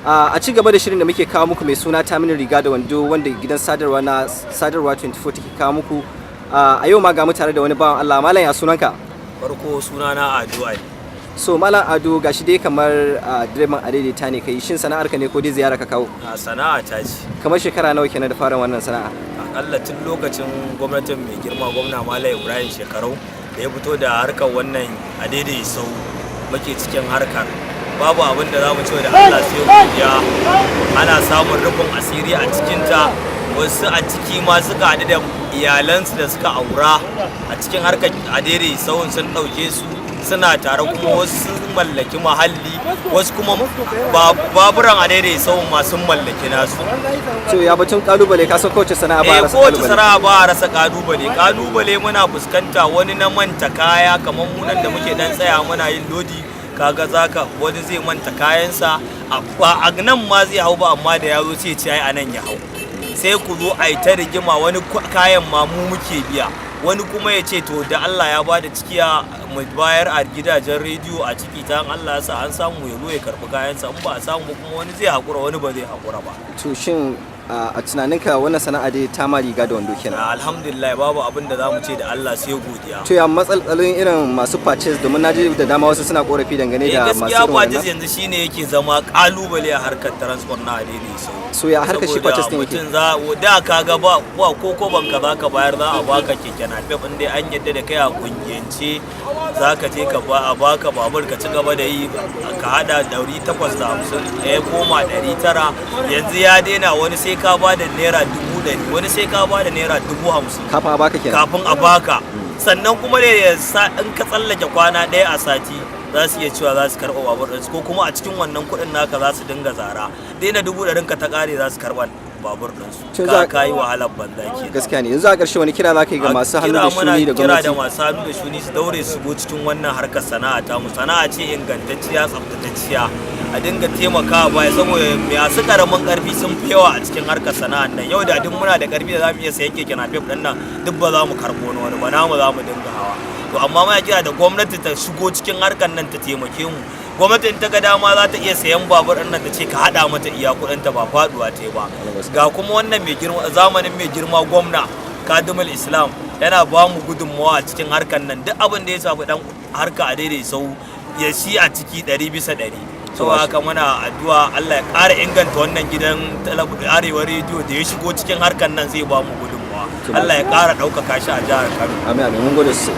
A ci gaba da shirin da muke kawo muku mai suna Taminin Riga da Wando, wanda gidan sadarwa na Sadarwa 24 take kawo muku. A yau ma ga mu tare da wani bawan Allah. Malam, ya sunanka? Farko sunana Ado Ali. So Malam Ado, gashi dai kamar direban adaidaita ne kai. Shin sana'arka ne ko dai ziyara ka kawo? A sana'a ta ce. Kamar shekara nawa kenan da fara wannan sana'a? Akalla tun lokacin gwamnatin mai girma gwamna Malam Ibrahim Shekarau da ya fito da harkar wannan adaidai sau muke cikin harkar. Babu abin da za mu ce da Allah sai godiya. Ana samun rufin asiri a cikinta. Wasu a ciki ma suka haɗu da iyalansu da suka aura a cikin harkar adaidai sauun, sun ɗauke su suna tare, kuma wasu sun mallaki mahalli, wasu kuma baburan adaidai sauun ma sun mallaki nasu. To, ya batun kalubale? Ka san kowace sana'a ba a rasa kowace kalubale. Sana'a ba a rasa kalubale. Kalubale muna fuskanta wani na manta kaya, kamar munan da muke dan tsaya muna yin lodi. Kaga zaka wani zai manta kayansa ba a nan ma zai hau ba, amma da ya zo sai ce ai anan ya hau. Sai ku zo a yi ta rigima. Wani kayan ma mu muke biya, wani kuma ya ce to da Allah ya bada cikiya mu bayar a gidajen rediyo a ciki ta. Allah ya sa an samu, ya zo ya karbi kayansa. In ba a samu ba kuma, wani zai haƙura, wani ba zai haƙura ba. To, shin a tunaninka wannan sana'a dai ta ma riga da wando kenan? Alhamdulillah, babu abin da zamu ce da Allah sai godiya. To, ya matsalolin irin masu purchase? Domin na ji da dama wasu suna korafi dangane da masu gaskiya irin purchase wannan. Yanzu shine yake zama kalubale a harkar transport na adaidai sau. So ya harkar shi Saboda purchase din yake? Mutum za da kaga ba ko banka za ka bayar, za a baka keke napep in dai an yadda da kai a kungiyance. Za ka je ka ba a baka babur ka ci gaba da yi, ka hada 850 ya koma 900. Yanzu ya daina. Wani sai ka ba da ₦100,000, wani sai ka ba da ₦50,000 kafin a baka kenan. Kafin a baka. Sannan kuma da ya sa in ka tsallake kwana ɗaya a sati, za su iya cewa za su karɓa babur ɗinsu, ko kuma a cikin wannan kuɗin naka za su dinga zara. Daina 100,000 ka ta ƙare, za su karɓa babur ɗinsu. To ka kayi wahalar banza kenan. Gaskiya ne. Yanzu a ƙarshe, wani kira za ka yi ga masu hannu da Kira muna shuni da kira da gwamnati? masu hannu da shuni su daure su go cikin wannan harkar sana'a ta mu. Sana'a ce ingantacciya, tsaftatacciya. A dinga taimakawa baya, saboda masu karamin karfi sun fi yawa a cikin harkar sana'ar nan. Yau da duk muna da karfi da zamu iya sayan keke napep din nan, duk ba za mu karbo wani ba, namu za mu dinga hawa. To, amma muna kira da gwamnati ta shigo cikin harkar nan ta taimake mu. Gwamnati in ta ga dama za ta iya sayan babur ɗin nan, ta ce ka haɗa mata iya kuɗin ta, ba faɗuwa ta yi ba. Ga kuma wannan mai girma, zamanin mai girma gwamna Kadimul Islam yana ba mu gudunmawa a cikin harkar nan. Duk abin da ya shafi dan harka a daidai sau ya shi a ciki 100%. Sau haka muna addu'a Allah ya ƙara inganta wannan gidan Arewa Rediyo da ya shigo cikin harkar nan, zai ba mu gudunmawa. Allah ya ƙara ɗaukaka shi a jihar Kano. Amin, amin. Mun gode sosai.